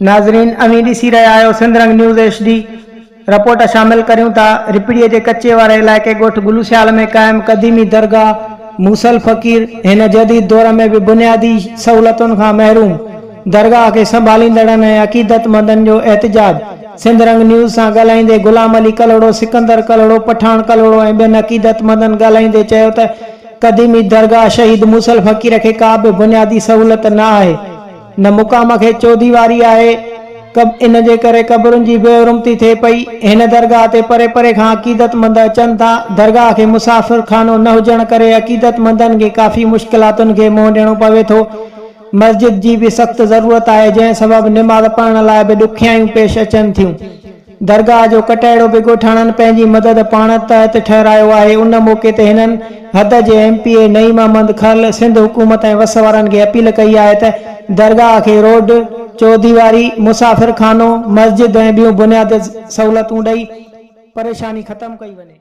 ناظرين اوهين ڏسي رهيا آهيو Sindh Rang news H D report شامل ڪريون ٿا رپڙي جي ڪچي واري علائقي ڳوٺ گلوسيال ۾ قائم قديمي درگاهه موسل فقير هن جديد دور ۾ به بنيادي سهولتن کان محروم درگاهه کي سنڀاليندڙن ۽ عقيدتمندن جو احتجاج سنڌ رنگ نيوز سان ڳالهائيندي غلام علي ڪلهوڙو سڪندر ڪلهوڙو پٺاڻ ڪلهوڙو ۽ ٻين عقيدتمندن ڳالهائيندي چيو ته قديمي درگاهه شهيد موسل فقير کي ڪا به بنيادي سهولت نه آهي نه مقام کي چوديواري آهي، ان جي ڪري قبرن جي بي حرمتي ٿئي پئي. هن درگاهه تي پري پري کان عقيدتمند اچن ٿا. درگاهه کي مسافر خانو نه هجڻ ڪري عقيدتمندن کي ڪافي مشڪلاتن کي منهن ڏيڻو پوي ٿو. مسجد جي به سخت ضرورت آهي، جنهن سبب نماز پڙهڻ لاء به ڏکيائيون پيش اچن ٿيون. درگاهه جو ڪٽهڙو به ڳوٺاڻن پنهنجي مدد پاڻ تحت ٺهرايو آهي، ان موقعي تي هنن حد جي M P A Naeem Ahmed Kharal, Sindh حڪومت ۽ وس وارن کي اپيل ڪئي آهي ته درگاهه کي روڊ، چوديواري، مسافر خانو، مسجد ۽ ٻيون بنيادي سهولتون ڏئي پريشاني ختم ڪئي وڃي.